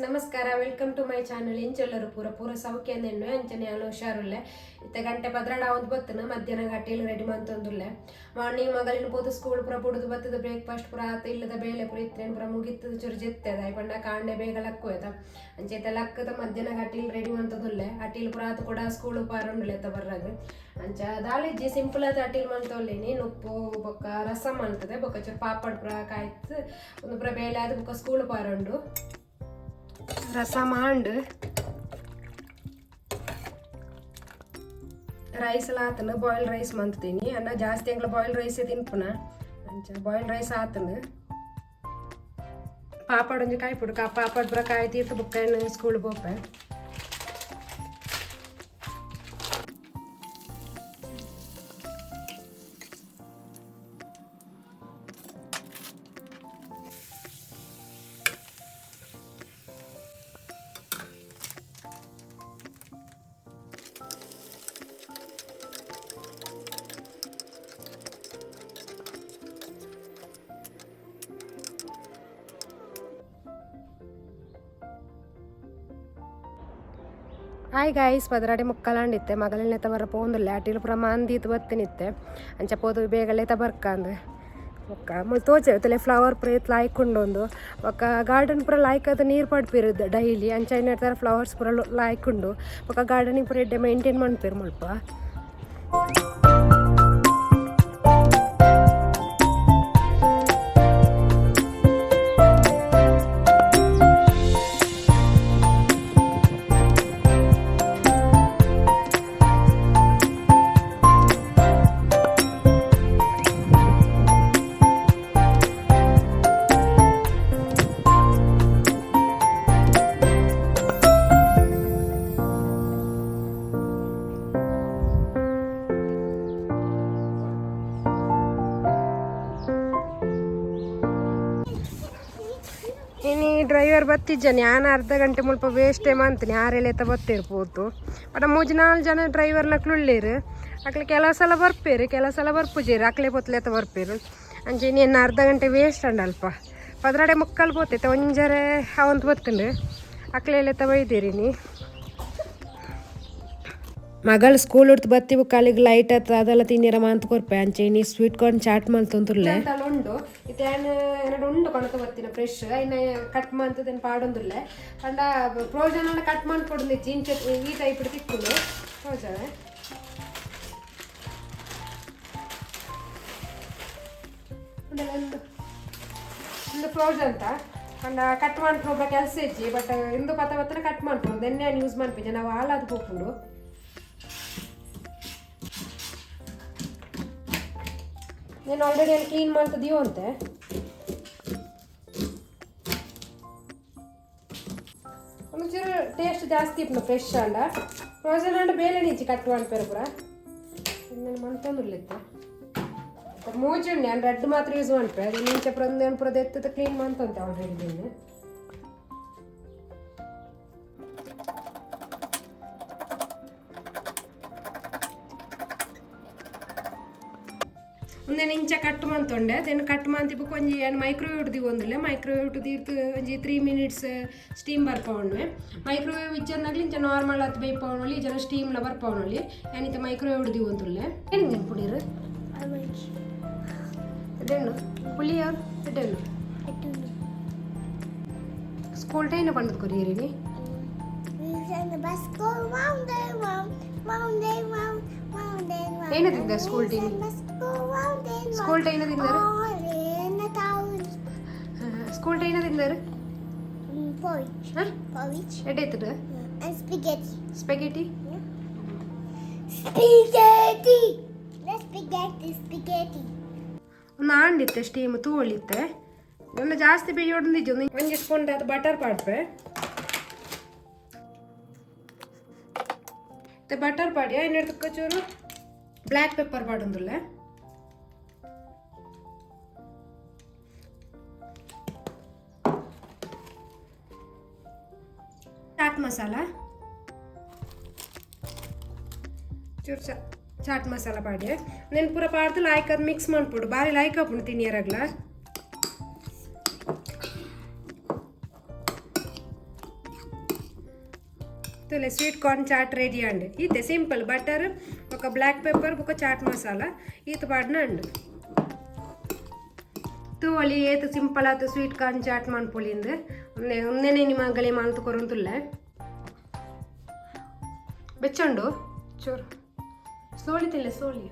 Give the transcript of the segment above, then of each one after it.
ನಮಸ್ಕಾರ, welcome to my channel. ಎಂಚೆಲ್ಲರು ಪೂರ ಪೂರ ಸೌಖ್ಯ ಅಂದೆಣ್ಣು ಅಂಚನೆ ಯಾನು ಹುಷಾರುಲ್ಲೆ. ಇತ್ತೆ ಗಂಟೆ 12 ಒಂದು ಬತ್ತನ ಮಧ್ಯಾಹ್ನ ಗಟ್ಟಿಲು ರೆಡಿ ಮಂತೊಂದುಲ್ಲೆ. ಮಾರ್ನಿಂಗ್ ಮಗಲಿನ ಪೋದು ಸ್ಕೂಲ್ ಪೂರ ಬುಡುದು ಬತ್ತದ ಬ್ರೇಕ್ಫಾಸ್ಟ್ ಪೂರ ಆತ ಇಲ್ಲದ ಬೇಲೆ ಪೂರ ಇತ್ತೇನು ಪೂರ ಮುಗಿತ್ತದ ಚೂರು ಜೆತ್ತದ ಪಂಡ ಕಾಂಡೆ ಬೇಗ ಲಕ್ಕೋಯ್ತ ಅಂಚೆತ ಲಕ್ಕದ ಮಧ್ಯಾಹ್ನ ಅಟಿಲ್ ರೆಡಿ ಮಂತದುಲ್ಲೆ. ಅಟಿಲ್ ಪೂರ ಆತು ಕೂಡ ಸ್ಕೂಲ್ ಪಾರುಂಡುಲೆ ಎತ್ತ ಬರ್ರಾಗ. ಅಂಚ ದಾಳಿಜ್ಜಿ ಸಿಂಪಲ್ ಆದ ಅಟಿಲ್ ಮಂತೊಲ್ಲೇನಿ. ನುಪ್ಪು ಬೊಕ್ಕ ರಸಂ ಅಂತದೆ ಬೊಕ್ಕ ಚೂರು ಪಾಪಡ್ ಪೂರ ಕಾಯ್ತು ಒಂದು ಪೂರ ಬೇಲೆ ಆದ ಬೊಕ್ಕ ಸ್ಕೂಲ್ ಪಾರುಂಡು ರಸಂ ಆಂಡ್ ರೈಸ್ ಎಲ್ಲ ಆತನ ಬಾಯ್ಲ್ ರೈಸ್ ಮಂತೀನಿ. ಅನ್ನ ಜಾಸ್ತಿ ಅಂಗ್ಲ ಬಾಯ್ಲ್ ರೈಸ್ ತಿನ್ಪುನ. ಅಂಚ ಬಾಯ್ಲ್ ರೈಸ್ ಆತನ ಪಾಪಡ್ ಒಂಜಿ ಕಾಯ್ಪುಡು ಪಾಪಡ್ ಪೂರ ಕಾಯಿ ತೀರ್ಥ ಬುಕ್ಕ ಸ್ಕೂಲ್ ಪೋಪೆ. ಹಾಯ್ ಗಾಯ್ಸ್, ಪದರಾಡಿ ಮುಕ್ಕಲಾಂಡಿತ್ತೆ ಮಗಲನೆ ಬರ ಪೋಂದುಲ್ಲೆ ಅಟಿಲ್ ಪೂರ ಮಾಂದೀತ್ ಬತ್ತಿನಿತ್ತೆ. ಅಂಚ ಪೋದು ಬೇಗಲೆ ಬರ್ಕಂದು ಬೊಕ್ಕ ಮುಲ್ ತೋಜೆ ತಲೆ ಫ್ಲವರ್ ಪೂರ ಇತ್ತು ಲಾಯ್ಕ್ ಉಂಡು. ಬೊಕ್ಕ ಗಾರ್ಡನ್ ಪೂರ ಲಾಯ್ಕ್ ಅದು ನೀರು ಪಡ್ಪಿರು ಡೈಲಿ. ಅಂಚ ಐನ ಫ್ಲವರ್ಸ್ ಪೂರ ಲಾಯ್ಕ್ ಉಂಡು. ಬೊಕ್ಕ ಗಾರ್ಡನಿಂಗ್ ಪೂರ ಎಡ್ಡೆ ಮೇಂಟೈನ್ ಮನ್ಪೇರು ಮುಲ್ಪ. ಇನಿ ಡ್ರೈವರ್ ಬತ್ತಿಜ್ಜಾನೆ ಯಾನ ಅರ್ಧ ಗಂಟೆ ಮುಲ್ಪ ವೇಸ್ಟೇ ಮಂತೀನಿ ಆರೆಲೆತ್ತ ಬತ್ತಿರ್ಪೋತು. ಬಟ್ ಮೂಜಿ ನಾಲ್ಕು ಜನ ಡ್ರೈವರ್ ನಕ್ಲು ಉಳ್ಳೇರು. ಅಕ್ಲೆ ಕೆಲವು ಸಲ ಬರ್ಪೇರು, ಕೆಲವು ಸಲ ಬರ್ಪುಜೇರು, ಅಕ್ಲೆ ಪೊತ್ಲೆತ್ತ ಬರ್ಪೇರು. ಅಂಚೆ ಇನ್ನು ಅರ್ಧ ಗಂಟೆ ವೇಸ್ಟ್ ಅಂಡ ಅಲ್ಪ 12:45 ಪೋತೈತೆ ಒಂಜರೆ ಅವಂತ ಬತ್ತುಂಡು ಅಕ್ಲೆಲೆತ್ತ ಬೈದಿರಿ. ನೀ ಮಗಳು ಸ್ಕೂಲ್ ಉಡ್ತು ಬತ್ತಿ ಕಾಲಿಗೆ ಲೈಟ್ ಆತ ಅದೆಲ್ಲ ತಿನ್ನಿರ ಮಾಂತ ಕೊರ್ಪೆ. ಅಂಚೆ ನೀ ಸ್ವೀಟ್ ಕಾರ್ನ್ ಚಾಟ್ ಮಲ್ತೊಂದುಲ್ಲೆ. ಉಂಡು ಇತ್ತೆ ಏನಾರು ಉಂಡು ಕೊಣತ ಬತ್ತಿನ ಫ್ರೆಶ್ ಐನ ಕಟ್ ಮಂತದೇನು ಪಾಡೊಂದುಲ್ಲೆ. ಪಂಡ ಫ್ರೋಜನ್ ಎಲ್ಲ ಕಟ್ ಮಾಡ್ಕೊಡೊಂದಿಜ್ಜಿ. ಇಂಚ ಈ ಟೈಪ್ ತಿಕ್ಕುಂಡು ಫ್ರೋಜನ್. ಒಂದು ಫ್ರೋಜನ್ ಅಂತ ಪಂಡ ಕಟ್ ಮಾಡ್ಕೊಂಡು ಕೆಲಸ ಇಜ್ಜಿ. ಬಟ್ ಇಂದು ಪತ್ತ ಪತ್ತನ ಕಟ್ ಮಾಡ್ಕೊಂಡು ಎಣ್ಣೆ ಯೂಸ್ ಮಾಡ್ಪಿಜ ನಾವು ಹಾಲಾದ್ ಪೋಪುಂಡು. నేను ಆಲ್ರೆಡಿ ಅಲ್ಲಿ ಕ್ಲೀನ್ ಮಾಡ್ತಿದ್ದೀವೋ ಅಂತೆ. ಒಂಚೂರು ಟೇಸ್ಟ್ ಜಾಸ್ತಿ ಇಪ್ಪು ಫ್ರೆಶ್ ಅಂಡ ಫ್ರೋಜನ್ ಅಂಡ ಬೇಲೆ ನಿಂಚಿ ಕಟ್ ಮಾಡ್ಪೇರು ಪೂರ ನಾನು ಮಂತೊಂದುರ್ಲಿತ್ತು ಮೂಜಿ ಉಂಡೆ. ನಾನು ರೆಡ್ ಮಾತ್ರ ಯೂಸ್ ಮಾಡ್ಪೆ. ಅದು ಮುಂಚೆ ಪೂರ ಒಂದು ಪೂರ ಎತ್ತದ ಕ್ಲೀನ್ ಮಾಡ್ತಂತೆ ಆಲ್ರೆಡಿ. ನೀನು ಒಂದೇನು ಇಂಚ ಕಟ್ ಮಂತೊಂಡೆ ಅದೇನು ಕಟ್ ಮಂತಿ ಬೊಕ್ಕ ಒಂಜಿ ಏನು ಮೈಕ್ರೋವೇವ್ ದಿವೊಂದುಲ್ಲೆ. ಮೈಕ್ರೋವೇವ್ ದೀರ್ತು ಒಂಜಿ 3 ಮಿನಿಟ್ಸ್ ಸ್ಟೀಮ್ ಬರ್ಪವೊಂಡುವೆ. ಮೈಕ್ರೋವೇವ್ ಇಜ್ಜಂದಾಗ್ಲಿ ಇಂಚ ನಾರ್ಮಲ್ ಆತ್ ಬೇಯ್ಪವೊಂಡು ಈ ಜನ ಸ್ಟೀಮ್ಲ ಬರ್ಪವೊಂಡು. ಏನಿತ್ತ ಮೈಕ್ರೋವೇವ್ ದಿವೊಂದುಲ್ಲೆ. ಏನು ಪುಡೀರು ಎಡ್ಡೆಣ್ಣು ಪುಳಿ ಅವ್ರು ಎಡ್ಡೆಣ್ಣು ಸ್ಕೂಲ್ ಟೈಮ್ ಪಂಡದ್ ಕೊರಿಯರಿ. Bus go round and round, round and round, round and round. ಏನು ತಿಂದ school time? Bus go round and round. School time ತಿಂದಾರ? All in the town. School time ತಿಂದಾರ? Porridge. ಹಾಂ. Porridge. ಎಡ್ಡೆ ಇತ್ತು. And spaghetti. Spaghetti. Spaghetti. Let's spaghetti, spaghetti. ಒಂದು ಆಂಡಿತ್ತೆ steam ತೂವಳಿತ್ತೆ ನನ್ನ ಜಾಸ್ತಿ ಬೇಯೋಡಂದಿಜ್ಜಿ. ಒಂದು ಒಂಜಿ ಸ್ಪೂನ್ ಅದು ಬಟರ್ ಪಾಡ್ಪೆ. ಬಟರ್ ಪಾಡಿ ಇನ್ನೆಡ್ತಕ್ಕ ಚೂರು ಬ್ಲ್ಯಾಕ್ ಪೆಪ್ಪರ್ ಪಾಡೊಂದುಲ್ಲೆ. ಚಾಟ್ ಮಸಾಲ ಚೂರು ಚಾಟ್ ಮಸಾಲ ಪಾಡಿ ನೆನ್ ಪೂರ ಪಾಡ್ದು ಲಾಯ್ಕ್ ಅದು ಮಿಕ್ಸ್ ಮಾಡ್ಬಿಡು. ಬಾರಿ ಲಾಯ್ಕ್ ಆಪುಂಡು ತಿನಿಯರಾಗ್ಲ. ತುಲೆ ಸ್ವೀಟ್ ಕಾರ್ನ್ ಚಾಟ್ ರೆಡಿ ಅಂಡ್. ಈತೆ ಸಿಂಪಲ್ ಬಟರ್ ಬೊಕ ಬ್ಲ್ಯಾಕ್ ಪೆಪ್ಪರ್ ಬೊಕ ಚಾಟ್ ಮಸಾಲ ಈತ್ ಪಾಡ್ನ ಅಂಡ್. ತೂವೊಲಿ ಏತ್ ಸಿಂಪಲ್ ಆತ್ ಸ್ವೀಟ್ ಕಾರ್ನ್ ಚಾಟ್ ಮನ್ಪೊಲಿಂದ್. ಉಂದೆ ಉಂದೆನೆ ನಿಮಗಲೆ ಮಲ್ತ್ ಕೊರೊಂದುಲ್ಲೆ. ಬೆಚ್ಚುಂಡು ಚೂರು ಸ್ಲೋಲಿ ತಿನ್ಲೆ ಸ್ಲೋಲಿ.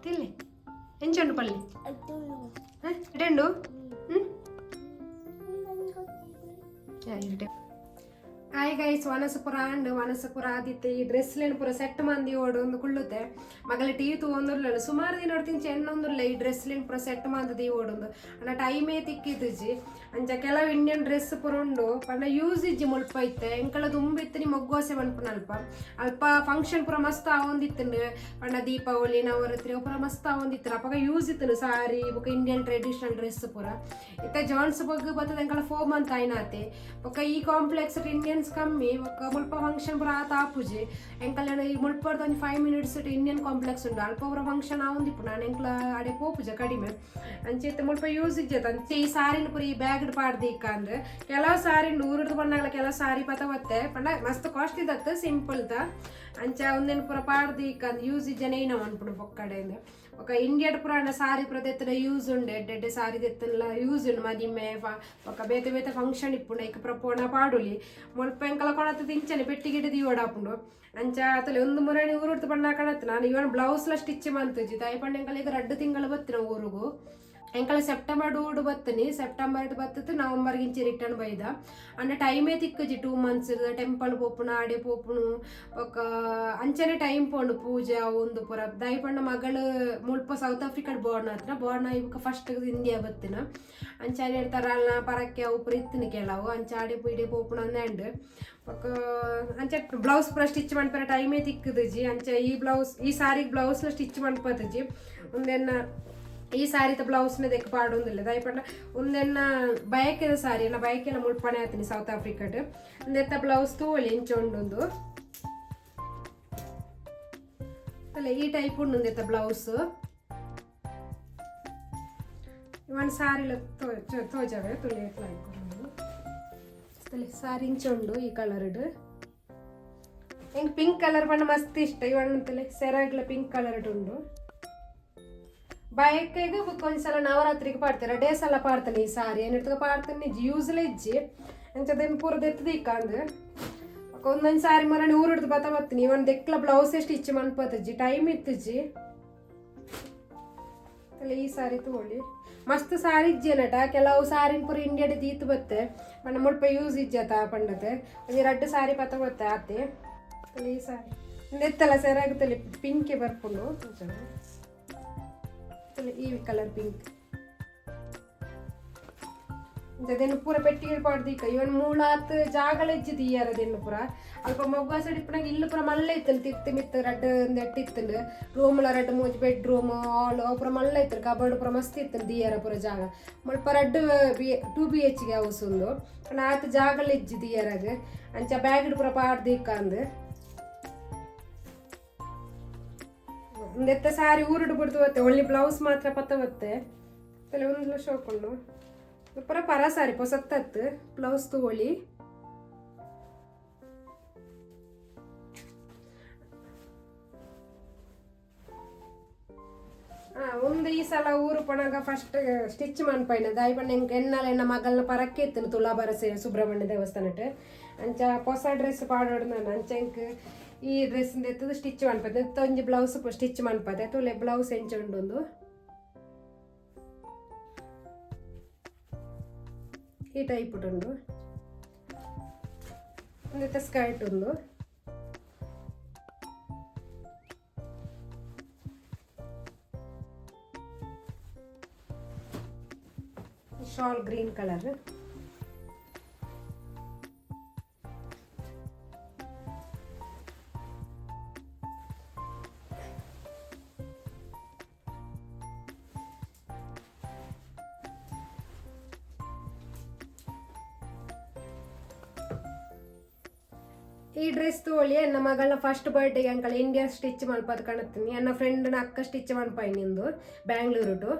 ತಿನ್ಲೆ, ಎಂಚ ಉಂಡು ಪಲ್ಲೆ? ಎಡ್ಡೆ ಉಂಡು. ಹ್ಞೂ. ಹಾಯ್ ಗೈಸ್, ವನಸು ಪುರ ಆಂಡ್. ವನಸು ಪುರ ಆದಿತ್ತೆ. ಈ ಡ್ರೆಸ್ಲೇನು ಪೂರ ಸೆಟ್ ಮಂದಿ ಓಡು ಒಂದು ಕುಳ್ಳುತ್ತೆ. ಮಗಲ ಟಿವಿ ತೂವೊಂದುರ್ಲಲ್ಲ. ಸುಮಾರು ದಿನ ತಿಂಚ ಎಣ್ಣೊಂದುರ್ಲ ಈ ಡ್ರೆಸ್ಲೇನು ಪೂರ ಸೆಟ್ ಮಂದದ ಓಡೊಂದು. ಅಂಡ ಟೈಮೇ ತಿಕ್ಕಿದುಜಿ. ಅಂಚ ಕೆಲವು ಇಂಡಿಯನ್ ಡ್ರೆಸ್ ಪೂರ ಉಂಡು ಪಂಡ ಯೂಸ್ ಇಜ್ಜಿ ಮುಲ್ಪ ಇತ್ತೆ. ಎಂಕಲ ದುಂಬು ಇತ್ತಿನಿ ಮೊಗ್ಗೋಸೆ ಪನ್ಪುನ ಅಲ್ಪ. ಅಲ್ಪ ಫಂಕ್ಷನ್ ಪೂರ ಮಸ್ತ್ ಆವೊಂದಿತ್ತುಂಡು. ಪಂಡ ದೀಪಾವಳಿ, ನವರಾತ್ರಿ ಅವು ಪೂರ ಮಸ್ತ್ ಆವೊಂದಿತ್ತು. ಅಪಗ ಯೂಸ್ ಇತ್ತುಂಡು ಸಾರಿ ಬೊಕ ಇಂಡಿಯನ್ ಟ್ರೆಡಿಷನಲ್ ಡ್ರೆಸ್ ಪೂರ. ಇತ್ತೆ ಜಾನ್ಸ್ಬರ್ಗ್ ಬತ್ತದ ಎಂಕಲ 4 ಮಂತ್ ಆಯ್ನಾತೆ. ಬೊಕ ಈ ಕಾಂಪ್ಲೆಕ್ಸ್ ಇಂಡಿಯನ್ಸ್ ಕಮ್ಮಿ. ಬೊಕ ಮುಲ್ಪ ಫಂಕ್ಷನ್ ಪೂರ ಆತ ಆಪುಜಿ. ಎಂಕಲ್ನ ಈ ಮುಲ್ಪರ್ದ ಒಂಜಿ 5 ಮಿನಿಟ್ಸ್ ಇಂಡಿಯನ್ ಕಾಂಪ್ಲೆಕ್ಸ್ ಉಂಡು. ಅಲ್ಪ ಪೂರ ಫಂಕ್ಷನ್ ಆವೊಂದಿಪ್ಪು. ನಾನು ಎಂಕ್ಲ ಅಡೆ ಪೋಪುಜ ಕಡಿಮೆ. ಅಂಚೆ ಇತ್ತೆ ಮುಲ್ಪ ಯೂಸ್ ಇಜ್ಜತ. ಅಂಚೆ ಈ ಸಾರಿನ ಪೂರ ಈ ಬ್ಯಾಗ್ ಪಾಡ್ದೀಕ ಅಂದ್. ಕೆಲವು ಸಾರಿ ಊರುಡ್ದು ಪಂಡಾಗಲ ಕೆಲವು ಸಾರಿ ಪತ ಬತ್ತೆ. ಪಂಡ ಮಸ್ತ್ ಕಾಸ್ಟ್ಲಿ ದತ್ತು, ಸಿಂಪಲ್ ದ. ಅಂಚ ಒಂದೆನ್ ಪೂರ ಪಾಡ್ದೀಕ ಅಂದ್. ಯೂಸ್ ಇಜ್ಜನೆ ಏನೋ ಅನ್ಪುಂಡು ಪೊಕ್ಕಡೆಂದು. ಬೊಕ ಇಂಡಿಯಾಡ್ ಪುರಾಣ ಸಾರಿ ಪೂರ ದೆತ್ತಡ ಯೂಸ್ ಉಂಡು. ಎಡ್ಡೆ ಎಡ್ಡೆ ಸಾರಿ ದೆತ್ತನ್ಲ ಯೂಸ್ ಉಂಡು. ಮದಿಮೆ ಬೊಕ ಬೇತೆ ಬೇತೆ ಫಂಕ್ಷನ್ ಇಪ್ಪುಂಡು, ಐಕ್ ಪೂರ ಪಾಡುಲಿ. ಮುಲ್ಪ ಎಂಕಲ ಕೊಣತ ಇಂಚನೆ ಪೆಟ್ಟಿಗೆಡ್ ದೀವೊಡಾಪುಂಡು. ಅಂಚ ಅತಲೆ ಒಂದು ಮುರಣಿ ಊರುಡ್ದು ಪಂಡ ಕಣತ್ ನಾನು ಇವನ್ ಬ್ಲೌಸ್ ಲ ಸ್ಟಿಚ್ ಮಂತುಜಿ. ದಾಯಿ ಪಂಡ ಎಂಕಲ ಈಗ 2 ತಿಂಗಳು ಬತ್ತಿನ ಊರುಗು. ಎಂಕಲ ಸೆಪ್ಟೆಂಬರ್ ಊಡು ಬತ್ತನಿ. ಸೆಪ್ಟೆಂಬರ್ ಬತ್ತಿತ್ತು, ನವಂಬರ್ ಗಿಂಚಿ ರಿಟರ್ನ್ ಬೈದ. ಅಂಡ ಟೈಮೇ ತಿಕ್ಕುಜಿ. 2 ಮಂತ್ಸ್ ಟೆಂಪಲ್ ಪೋಪುಣ, ಆಡೆ ಪೋಪುಣು, ಬೊಕ ಅಂಚನೆ ಟೈಮ್ ಪೋಂಡು ಪೂಜೆ ಅವು ಪೂರ. ದಾಯಿ ಪಂಡ ಮಗಳು ಮುಲ್ಪ ಸೌತ್ ಆಫ್ರಿಕಾಡ್ ಬೋರ್ನ್ ಆತ್ರ. ಬೋರ್ನ್ ಆಯಿ ಬೊಕ ಫಸ್ಟ್ ಇಂಡಿಯಾ ಬತ್ತಿನ. ಅಂಚ ಹೇಳ್ತಾರ ಅಲ್ಲ ಪರಕ್ಕೆ ಅವು ಪೂರ ಇತ್ತಿನ ಕೆಲವು. ಅಂಚ ಆಡೆ ಇಡೆ ಪೋಪುಣ ಅಂದ್. ಬೊಕ ಅಂಚ ಬ್ಲೌಸ್ ಪೂರ ಸ್ಟಿಚ್ ಮನ್ಪೆರೆ ಟೈಮೇ ತಿಕ್ಕುದುಜಿ. ಅಂಚ ಈ ಬ್ಲೌಸ್, ಈ ಸಾರಿಗೆ ಬ್ಲೌಸ್ ಸ್ಟಿಚ್ ಮನ್ಪತುಜಿ. ಉಂದೆನ್ನ ಈ ಸಾರಿತ ಬ್ಲೌಸ್ನ ದೆಕ್ ಪಾಡೊಂದಿಲ್ಲ. ದಾಯಿ ಪಂಡ ಉಂದೆನ್ನ ಬಯಕೆದ ಸಾರಿ ಎನ್ನ ಬಯಕೆಲ ಮುಲ್ಪನೆ ಆತೀನಿ ಸೌತ್ ಆಫ್ರಿಕಾಡ್. ಉಂದೆತ್ತ ಬ್ಲೌಸ್ ತೋಳಿ ಎಂಚ ಉಂಡುಂದು. ಅಲ್ಲ, ಈ ಟೈಪ್ ಉಂಡು ಉಂದೆತ್ತ ಬ್ಲೌಸ್. ಇವನ್ ಸಾರಿಲ ತೋಜಾವೆ ತುಳಿ. ಸಾರಿ ಇಂಚ ಉಂಡು ಈ ಕಲರ್ಡ್. ಎಂಕ್ ಪಿಂಕ್ ಕಲರ್ ಪಂಡ ಮಸ್ತ್ ಇಷ್ಟ. ಇವನ್ ಸೆರಗ್ಲ ಪಿಂಕ್ ಕಲರ್ ಉಂಡು. ಬಯಕೆಗ್ ಬೊಕ ಒಂದ್ಸಲ ನವರಾತ್ರಿಗೆ ಪಾಡ್ತಾರೆ. ಡೇಸ್ ಎಲ್ಲ ಪಾಡ್ತಾನೆ ಈ ಸಾರಿ. ಏನಿರ್ತದೆ ಪಾಡ್ತಾನೆ, ಯೂಸ್ಲ ಇಜ್ಜಿ. ಅಂಚ ಪೂರ ದೆತ್ತದೀಕ ಅಂದ್. ಒಂದೊಂದು ಸಾರಿ ಮರಣ ಊರುಡ್ದು ಬತ್ತ ಬತ್ತೀನಿ. ಇವನ್ ದೆಕ್ಲ ಬ್ಲೌಸ್ ಸ್ಟಿಚ್ ಮನ್ಪತಜ್ಜಿ, ಟೈಮ್ ಇತ್ತುಜಿ. ಅಲ್ಲ, ಈ ಸಾರಿ ತಗೊಳ್ಳಿ. ಮಸ್ತ್ ಸಾರಿ ಇಜ್ಜೆ ನಟ. ಕೆಲವು ಸಾರಿನ ಪೂರ ಇಂಡಿಯಾಡ್ ದೀತ್ ಬತ್ತೆ. ಪಂಡ ಮುಲ್ಪ ಯೂಸ್ ಇಜ್ಜತ ಪಂಡತೆ. ಒಂಜಿ ರಡ್ಡ್ ಸಾರಿ ಪತ್ತ ಬತ್ತೆ ಆತೆ. ಅಲ್ಲ, ಈ ಸಾರಿ ಎತ್ತಲ್ಲ ಸೆರಗುತ್ತಲ್ಲಿ ಪಿಂಕೆ ಬರ್ಪುಂಡು. ಈ ಕಲರ್ ಪಿಂಕ್. ಅದೇನು ಪೂರ ಪೆಟ್ಟಿಗೆ ಪಾಡ್ದೀಕ. ಇವನ್ ಮೂಳಾತ್ ಜಾಗಲ ಇಜ್ಜಿ ದೀಯರದೇನು ಪೂರ. ಅಲ್ಪ ಮೊಗ್ಗ ಸಡಿಪುನಾಗ ಇಲ್ಲು ಪೂರ ಮಲ್ಲ ಇತ್ತಲ್ಲ. ತಿರ್ತ್ ಮಿತ್ತ್ ರಡ್ಡ್ ನೆಟ್ ಇತ್ತಂಡು. ರೂಮ್ಲ ರಡ್ಡ್ ಮೂಜಿ ಬೆಡ್ ರೂಮ್, ಹಾಲ್ ಅವು ಪೂರ ಮಲ್ಲ ಇತ್ತು. ಕಬರ್ಡ್ ಪೂರ ಮಸ್ತ್ ಇತ್ತು. ದೀಯರ ಪೂರ ಜಾಗ. ಮುಲ್ಪ ರಡ್ಡ್ ಬಿ 2 BHK house ಉಂದು. ಪಂಡ ಆತ್ ಜಾಗಲ ಇಜ್ಜಿ ದೀಯರಾಗ. ಅಂಚ ಬ್ಯಾಗ್ ಪೂರ ಪಾಡ್ದೀಕ ಅಂದ್. ಒಂದೆತ್ತ ಸಾರಿ ಊರುಡು ಬಿಡ್ದು ಬತ್ತೆ. ಒಳ್ಳೆ ಬ್ಲೌಸ್ ಮಾತ್ರ ಪತ್ತ ಬತ್ತೆ. ಒಂದು ಶೋಕುಂಡು ಪೂರ ಪರ ಸಾರಿ ಪೊಸತ್ತತ್ತು. ಬ್ಲೌಸ್ ತಗೊಳ್ಳಿ. ಒಂದು ಈ ಸಲ ಊರು ಪಣಗ ಫಸ್ಟ್ ಸ್ಟಿಚ್ ಮನ್ಪೈನ. ದಾಯಿ ಪಂಡ ಎಂಕ್ ಎಣ್ಣಲ ಎಣ್ಣ ಮಗಲ್ನ ಪರಕ್ಕೆ ಇತ್ತು ತುಲಾಭಾರ ಸೇವೆ ಸುಬ್ರಹ್ಮಣ್ಯ ದೇವಸ್ಥಾನಟ್. ಅಂಚ ಪೊಸ ಡ್ರೆಸ್ ಪಾಡೋಡು ನಾನು. ಅಂಚ ಎಂಕ್ ಈ ಡ್ರೆಸ್ ಎತ್ತದು ಸ್ಟಿಚ್ ಮನ್ಪತೆ. ಒಂಜಿ ಬ್ಲೌಸ್ ಸ್ಟಿಚ್ ಮನ್ಪತೆ. ತುಲೆ ಬ್ಲೌಸ್ ಎಂಚ ಉಂಡು. ಈ ಟೈಪ್ ಉಂಡು. ಒಂದಿತ್ತ ಸ್ಕರ್ಟ್ ಉಂಡು. Shawl green colour. ಈ ಡ್ರೆಸ್ ತೋಳಿ ಎನ್ನ ಮಗಳ ಫಸ್ಟ್ ಬರ್ಡೇಗೆ ಅಂಕಲ್ ಇಂಡಿಯಾ ಸ್ಟಿಚ್ ಮಲ್ಪದು ಕಾಣುತ್ತೀನಿ. ಎನ್ನ ಫ್ರೆಂಡ್ನ ಅಕ್ಕ ಸ್ಟಿಚ್ ಮನ್ಪಾಯಿ ನಿಂದು ಬ್ಯಾಂಗ್ಳೂರು ಟು.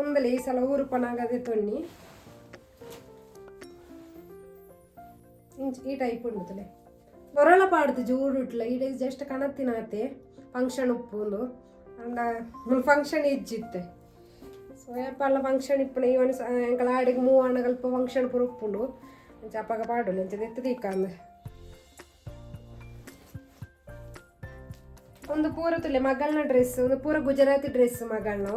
ಒಂದಲೇ ಈ ಸಲ ಊರು ಪನಾಗದೆ ತೊಣ್ಣಿ ಇಂಚ್ ಈ ಟೈಪ್ ಉಂಡುತ್ತಲೆ. ಹೊರಳ ಪಾಡ್ದು ಜೋರು ಇಟ್ಲ ಈ ಡೇಸ್ ಜಸ್ಟ್ ಕಣತ್ತಿನಾತೆ ಫಂಕ್ಷನ್ ಉಪ್ಪುಂದು. ಅಂಡ ಫಂಕ್ಷನ್ ಇಜ್ಜಿತ್ತೆ. ಸೊ ಏಪಲ್ಲ ಫಂಕ್ಷನ್ ಇಪ್ಪಣ ಇವನ್ ಎಂಕಲ ಆಡಿಗೆ ಮೂವಣ್ಣಗಲ್ಪ ಫಂಕ್ಷನ್ ಪೂರ ಉಪ್ಪುಂಡು. ಅಂಚ ಅಪ್ಪಗ ಪಾಡುಲ್ಲ ಅಂಚ ಎತ್ತು ದೀಕಂದು. ಒಂದು ಪೂರ ತುಲೆ ಮಗಳನ ಡ್ರೆಸ್, ಒಂದು ಪೂರ ಗುಜರಾತಿ ಡ್ರೆಸ್ ಮಗಳನ್ನ.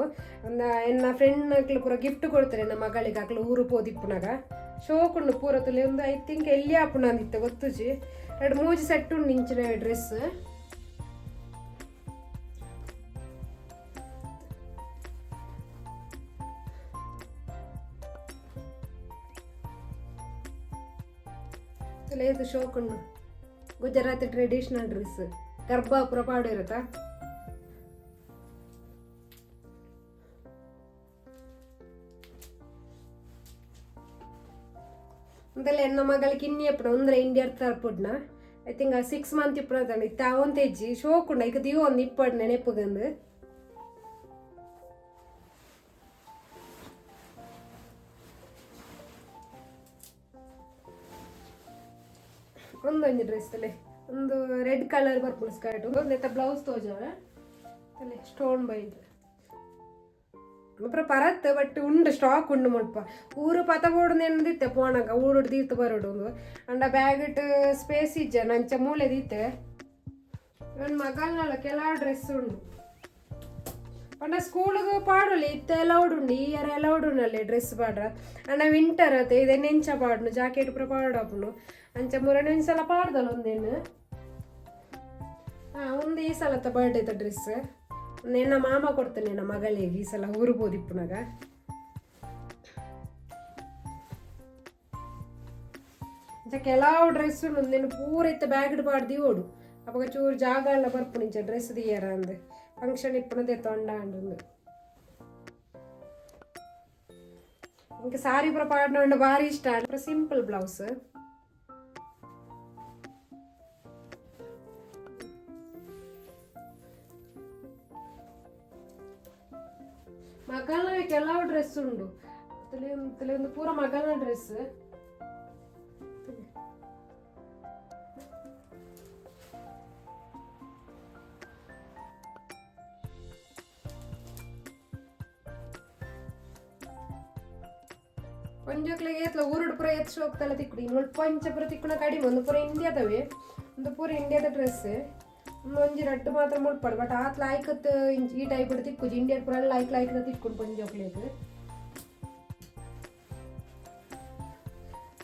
ಒಂದು ಎನ್ನ ಫ್ರೆಂಡ್ ಅಕ್ಲು ಪೂರ ಗಿಫ್ಟ್ ಕೊಡ್ತಾರೆ ಎನ್ನ ಮಗಳಿಗೆ ಅಕ್ಲು ಊರು ಪೋದಿಪ್ಪುನಾಗ. ಶೋಕುಂಡು ಪೂರ ತುಲೆ. ಒಂದು I think ಎಲ್ಲಿ ಆಪುಣ ಅಂದಿತ್ತೆ ಗೊತ್ತುಜಿ. ಎರಡು ಮೂಜಿ ಸೆಟ್ ಉಂಡು ಇಂಚಿನ ಡ್ರೆಸ್. ತುಲೆ ಇದು ಶೋಕುಂಡು ಗುಜರಾತಿ ಟ್ರೆಡಿಷನಲ್ ಡ್ರೆಸ್. ಗರ್ಭ ಪೂರ ಪಾಡಿರುತ್ತಾ. ಅಂದಲ್ಲ ಎನ್ನ ಮಗಳಿಗೆ ಇನ್ನಿ ಎಪ್ಪಡ ಒಂದ್ರೆ ಇಂಡಿಯಾ ತರ್ಪುಡ್ನ. I think 6 month ಇಪ್ಪಡ ಇತ್ತ ಅವನ್ ತೆಜ್ಜಿ. ಶೋಕುಂಡ ಇಕ ದಿಯೋ ಒಂದು ಇಪ್ಪಡ್ ನೆನಪುಗಂದು. ಒಂದೊಂದು ಡ್ರೆಸ್ ಅಲ್ಲೇ ಒಂದು ರೆಡ್ ಕಲರ್ ಬರ್ಪುಂಡು ಸ್ಕರ್ಟ್. ಒಂದು ಎತ್ತ ಬ್ಲೌಸ್ ತೋಜವ ಅಲ್ಲೇ ಸ್ಟೋನ್ ಬೈದು ಅಪ್ರ ಪರತ್. ಬಟ್ ಉಂಡು ಸ್ಟಾಕ್ ಉಂಡು ಮುಲ್ಪ. ಊರು ಪತ ಬೋಡು ನೆಂದಿತ್ತೆ ಪೋಣಗ ಊರು ದೀತ್ ಬರೋಡು ಒಂದು. ಅಂಡ ಬ್ಯಾಗ್ ಇಟ್ಟು ಸ್ಪೇಸ್ ಇಜ್ಜ ನಂಚ ಮೂಲೆ ದೀತೆ. ಇವನ್ ಮಗಲ್ನಲ್ಲ ಕೆಲವು ಡ್ರೆಸ್ ಉಂಡು. ಪಂಡ ಸ್ಕೂಲ್ಗೆ ಪಾಡೊಲಿ ಇತ್ತೆ ಅಲೌಡ್ ಉಂಡು. ಈ ಇಯರ್ ಅಲೌಡ್ ಉಂಡಲ್ಲಿ ಡ್ರೆಸ್ ಪಾಡ್ರ. ಅಂಡ ವಿಂಟರ್ ಅತ್ತೆ ಇದೆ ನೆಂಚ ಪಾಡ್ನು ಜಾಕೆಟ್ ಪೂರ ಪಾಡಪ್ಪುಂಡು. ಅಂಚ ಮುರನೆ ಒಂದ್ಸಲ ಪಾಡ್ದಲ್ಲ ಒಂದೇನು. ಹಾಂ, ಒಂದು ಈ ಸಲತ್ತ ಬರ್ಡೇದ ಡ್ರೆಸ್ ನಿನ್ನ ಮಾಮ ಕೊಡ್ತೇನೆ ನನ್ನ ಮಗಳಿಗೆ ಈ ಸಲ ಊರು ಪೋದಿಪ್ಪುನಾಗ. ಇಂಚ ಕೆಲವು ಡ್ರೆಸ್ ಉಂಡು. ಪೂರ ಇತ್ತ ಬ್ಯಾಗ್ ಪಾಡ್ದಿ ಓಡು. ಅಪಗ ಚೂರು ಜಾಗ ಎಲ್ಲ ಬರ್ಪುಂಡು. ಇಂಚ ಡ್ರೆಸ್ ದಿಯರ ಅಂದ್ ಫಂಕ್ಷನ್ ಇಪ್ಪುನದೇ ತೊಂಡ ಅಂದು. ಇಂಕ ಸಾರಿ ಪೂರ ಪಾಡ್ನ ಭಾರಿ ಇಷ್ಟ. Simple blouse. ಮಗಳನ ಕೆಲವು ಡ್ರೆಸ್ ಉಂಡು. ತಲೆ ತಲೆ ಒಂದು ಪೂರ ಮಗಳನ ಡ್ರೆಸ್. ಒಂಜೋಕ್ಲೆಗೆ ಏತ್ಲ ಊರುಡು ಪೂರ ಏತ್ ಶೋಕ್ತಲ್ಲ ತಿಕ್ಕುಡು. ಮುಲ್ಪ ಇಂಚ ಪೂರ ತಿಕ್ಕುನ ಕಡಿಮೆ. ಒಂದು ಪೂರ ಇಂಡಿಯಾದವೇ, ಒಂದು ಪೂರ ಇಂಡಿಯಾದ ಡ್ರೆಸ್. ಒಂಜಿ ರಡ್ಡು ಮಾತ್ರ ಮುಲ್ಪಡು. ಬಟ್ ಆತ್ ಲಾಯ್ಕತ್ ಈ ಟೈಪ್ ತಿಕ್ಕುಜಿ. ಇಂಡಿಯಾ ಪೂರ ಲೈಕ್ ಲೈಕ್ ತಿಕ್ಕುಂಡು ಪೊಂಜೋಕ್ಲೆಗ್.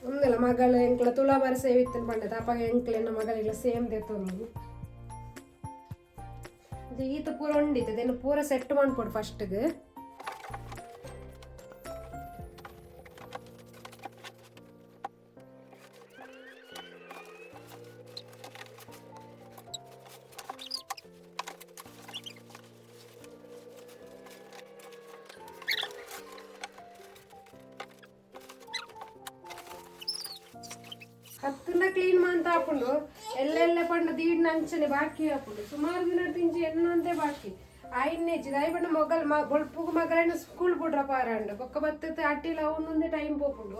ಒಂದಲ್ಲ ಮಗಳ ಎಂಕ್ಲ ತುಲಾಭಾರ ಸೇವೆ ಇತ್ತು ಪಂಡದ. ಅಪ್ಪಗ ಎಂಕ್ಲೆನ ಮಗಳಿಗೆಲ್ಲ ಸೇಮ್ ದೇತೊಂದು. ಈತ ಪೂರ ಉಂಡಿತ್ತು. ಪೂರ ಸೆಟ್ ಮಾಡ್ಕೊಡು ಫಸ್ಟ್ಗೆ. ಕತ್ತನ್ನ ಕ್ಲೀನ್ ಮಂತ ಹಾಕೊಂಡು ಎಲ್ಲೆಲ್ಲ ಪಂಡ ದೀಡ್ನ ಅಂಚನೆ ಬಾಕಿ ಹಾಕೊಂಡು. ಸುಮಾರು ದಿನ ತಿಂಚಿ ಎಣ್ಣಂತೆ ಬಾಕಿ ಆಯ್ನೇಜಿ ದಾಯಿ ಪಂಡ ಮೊಗಲ್ ಬೊಲ್ಪುಗು ಮಗಳನ್ನ ಸ್ಕೂಲ್ ಬಿಡ್ರ ಪಾರಂಡು. ಬೊಕ್ಕ ಬತ್ತ ಅಟ್ಟಿಲ ಒಂದೊಂದೇ ಟೈಮ್ ಪೋಪುಂಡು.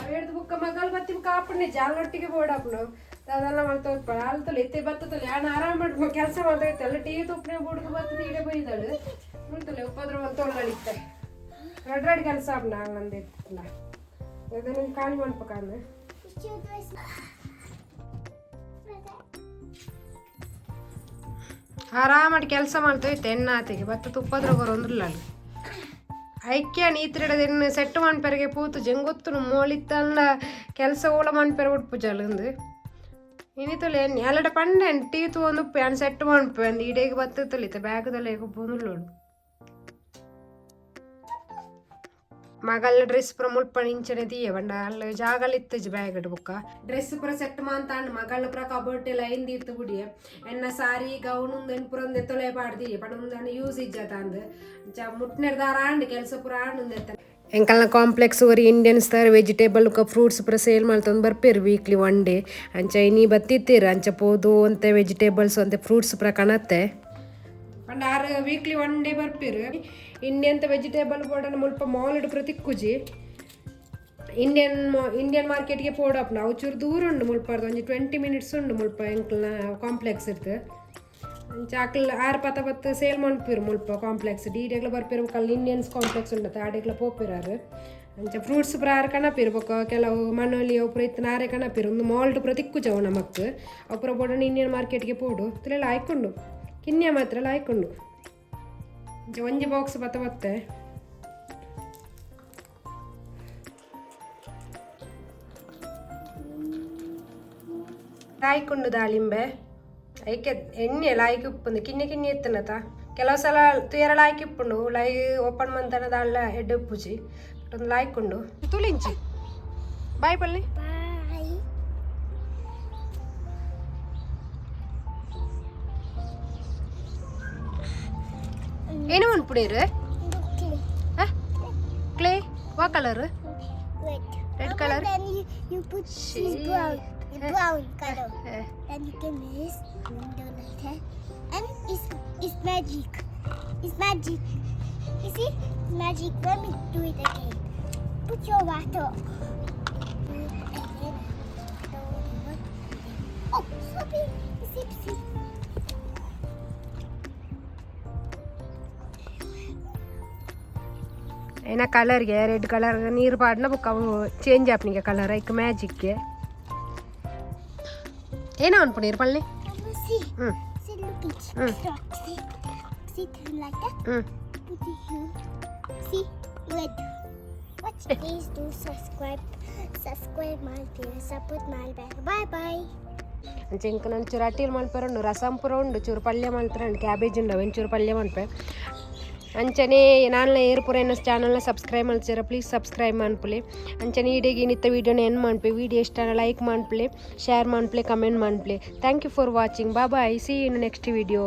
ಅವೇಡ್ದು ಬುಕ್ಕ ಮಗಲ್ ಬತ್ತಿ ಕಾಪುಂಡೆ ಜಾಲೊಟ್ಟಿಗೆ ಬೋಡಾಪುಂಡು. ಅದೆಲ್ಲ ಮಾಡ್ತಾ ಅಲ್ತಲ್ಲ ಎತ್ತೆ ಬತ್ತದಲ್ಲ. ಯಾನ್ ಆರಾಮ ಮಾಡಿ ಕೆಲಸ ಮಾಡ್ತಾ ಇತ್ತೆ. ಎಲ್ಲ ಟೀ ತುಪ್ಪನೆ ಬುಡ್ದು ಬತ್ತದ ಈಡೆ ಬೈದಾಳು ಮುಲ್ತಲೆ ಉಪದ್ರ ತೊಳ್ಳಳಿತ್ತೆ. ರಡ್ ರಡ್ ಕೆಲಸ ಆಪ್ನ ಹಂಗಂದಿತ್ತಲ್ಲ. ಇದನ್ನ ಖಾಲಿ ಮಾಡ್ಬೇಕಂದ್ರೆ ಆರಾಮಾಗಿ ಕೆಲಸ ಮಾಡ್ತಾ ಇತ್ತು ಎಣ್ಣೆ ಆತಿಗೆ ಬತ್ತ ತುಪ್ಪದ್ರ ಬರೋಂದ್ರಲ್ಲ. ಐಕ್ಯ ನೀತಿರಡದ ಸೆಟ್ ಮನ್ಪೆರಿಗೆ ಪೂತು ಜಂಗೊತ್ತುನು ಮೋಳಿತ್ತಲ್ಲ ಕೆಲಸ ಓಲ ಮನ್ಪೆರ ಉಡ್ಪು ಜಲಂದು ಇನಿತೊಲೆ ಎಣ್ಣೆ ಅಲ್ಲಡ ಪಂಡೆ ಟೀ ತೂವೊಂದು ಉಪ್ಪು ಯಾನ್ ಸೆಟ್ ಮನ್ಪೆ ಅಂದ್ ಇಡೀಗ ಬತ್ತ ತೊಲಿತ ಬ್ಯಾಗದಲ್ಲ ಬೊಂದುಲ್ಲೋಡು. ಮಗಲ್ ಡ್ರೆಸ್ ಪೂರ ಮುಲ್ಪ ಇಂಚನೆ ದೀಯ ಪಂಡ ಅಲ್ಲ ಜಾಗಲ್ ಇತ್ತಜಿ ಬ್ಯಾಗ್ ಬುಕ್ಕ. ಡ್ರೆಸ್ ಪೂರ ಸೆಟ್ ಮಾಂತಾಂಡ್. ಮಗಳ ಪೂರ ಕಬೋರ್ಡ್ ಎಲ್ಲ ಇಂದಿತ್ತು ಬುಡಿಯ. ಎನ್ನ ಸಾರಿ ಗೌನ್ ಉಂದೆನ್ ಪೂರ ಒಂದೆ ತೊಲೆ ಪಾಡ್ದಿ ಪಂಡ ಉಂದೆನ್ ಯೂಸ್ ಇಜ್ಜತ ಅಂದ್. ಅಂಚ ಮುಟ್ನೆರ್ದಾರ ಆಂಡ್ ಕೆಲಸ ಪೂರ ಆಂಡ್ ಉಂದೆತ್ತ. ಎಂಕಲ್ನ ಕಾಂಪ್ಲೆಕ್ಸ್ ಒರಿ ಇಂಡಿಯನ್ಸ್ ತರ ವೆಜಿಟೇಬಲ್ ಫ್ರೂಟ್ಸ್ ಪೂರ ಸೇಲ್ ಮಲ್ತೊಂದು ಬರ್ಪೇರು ವೀಕ್ಲಿ ಒನ್ ಡೇ. ಅಂಚ ಇನಿ ಬತ್ತಿತ್ತೀರು ಅಂಚ ಪೋದು ಒಂತೆ ವೆಜಿಟೇಬಲ್ಸ್ ಒಂತೆ ಫ್ರೂಟ್ಸ್ ಪೂರ ಕಣತ್ತೆ. ಪಂಡ ಆರು ವೀಕ್ಲಿ ಒನ್ ಡೇ ಬರ್ಪೇರು. ಇಂಡಿಯನ್ ವೆಜಿಟೇಬಲ್ ಬೋರ್ಡನ್ನು ಮುಲ್ಪ ಮಾಲ್ ಪೂರ ತಿಕ್ಕುಜಿ. ಇಂಡಿಯನ್ ಇಂಡಿಯನ್ ಮಾರ್ಕೆಟ್ಗೆ ಪೋಡಪ್ನ ಅವು ಚೂರು ದೂರ ಉಂಡು ಮುಲ್ಪರ್ದು, ಒಂಜಿ 20 ಮಿನಿಟ್ಸ್ ಉಂಡು ಮುಲ್ಪ ಎಂಕ್ಲ್ನ ಕಾಂಪ್ಲೆಕ್ಸ್ ಇರ್ತು. ಅಂಚ ಅಕ್ಲ್ ಆರು ಪತ್ತ ಪತ್ತು ಸೇಲ್ ಮನ್ಪುವೆರ್ ಮುಲ್ಪ ಕಾಂಪ್ಲೆಕ್ಸ್ ಡೀಡೆಗ್ಲ ಬರ್ಪೇರು. ಬೊಕ ಅಲ್ಲಿ ಇಂಡಿಯನ್ಸ್ ಕಾಂಪ್ಲೆಕ್ಸ್ ಉಂಡತ, ಆಡೆಗ್ಲ ಪೋಪೆರ್ ಆರು. ಅಂಚ ಫ್ರೂಟ್ಸ್ ಪೂರ ಆರು ಕಣಪೇರು. ಬೊಕ ಕೆಲವು ಮನೋಲಿ ಅವು ಪೂರ ಇತ್ತಿನ ಆರೆ ಕಣಪೇರು. ಒಂದು ಮಾಲ್ಡ್ ಪೂರ ತಿಕ್ಕುಜ ಅವು ನಮಕ್. ಅವು ಪೂರ ಬೋಡಂಡ ಇಂಡಿಯನ್ ಮಾರ್ಕೆಟ್ಗೆ ಪೋಡು. ತುಲೆಲ್ಲ ಆಯ್ಕೊಂಡು ಕಿನ್ಯ ಮಾತ್ರ ಆಯ್ಕೊಂಡು. ಅಂಚ ಒಂಜಿ ಬಾಕ್ಸ್ ಪತ್ತ ಬತ್ತೆ. ಲಾಯ್ಕುಂಡು ದಾಳಿಂಬೆ ಐಕೆ ಎಣ್ಣೆ ಲಾಯ್ಕ್ ಉಪ್ಪುಂದು ಕಿನ್ನಿ ಕಿನ್ನಿ ಎತ್ತನತ. ಕೆಲವು ಸಲ ತುಯರ ಲಾಯ್ಕ್ ಇಪ್ಪುಂಡು, ಲೈ ಓಪನ್ ಮಂತನ ದಾಳ ಎಡ್ಡೆ ಉಪ್ಪುಜಿ. ಒಂದು ಲಾಯ್ಕುಂಡು ತುಲಿಂಚಿ. ಬಾಯ್ ಪಲ್ಲಿ. Bye. ಏನು ಮನ್ಪುಡೇರು? Clay. Clay ವಾ colour? Red. Red Mama, color? Then you put this brown, the brown color. Then you can this window like that. And it's magic. It's magic. You see? It's magic. Let me do it again. Put your water. And then oh, sloppy. See, see. ಏನ ಕಲರ್ಗೆ red colour ನೀರು ಪಾಡ್ನ ಬೊಕ್ಕ ಅವು change ಆಪನಿಗೆ colour ಐಕ್ ಮ್ಯಾಜಿಕ್ಗೆ. ಏನ ಅನ್ಪು ನೀರು ಪಲ್ಲಿ? Mama, see. Hmm. See, look it. See. See, turn like that. Hmm. Put it here. See, red. Watch. Please do subscribe. Subscribe my channel. Support my bye. Bye bye. ಅಂಚ ಇಂಕ ಒಂಚೂರು ಅಟ್ಟಿಲ್ ಮಲ್ಪೆರೆ ಉಂಡು, ರಸಂ ಪೂರ ಉಂಡು, ಚೂರು ಪಲ್ಯ ಮಲ್ತಾರೆ ಉಂಡು, ಕ್ಯಾಬೇಜ್ ಉಂಡು, ಒಂಚೂರು ಪಲ್ಯ ಮನ್ಪೆ. ಅಂಚನೆ ನಾನ್ಲ ಏರ್ ಪೂರ ಎನ್ನ ಚಾನಲ್ನ ಸಬ್ಸ್ಕ್ರೈಬ್ ಮಲ್ತಿರ, ಪ್ಲೀಸ್ ಸಬ್ಸ್ಕ್ರೈಬ್ ಮನ್ಪುಲೆ. ಅಂಚನೆ ಈಡೆಗೆ ಇನ್ನಿತ್ತ ವೀಡಿಯೋನ ಎಂಡ್ ಮನ್ಪೆ. ವೀಡಿಯೋ ಇಷ್ಟ ಲೈಕ್ ಮನ್ಪುಲೆ, ಶೇರ್ ಮನ್ಪುಲೆ, ಕಮೆಂಟ್ ಮನ್ಪುಲೆ. Thank you for watching. Bye bye, see in next video.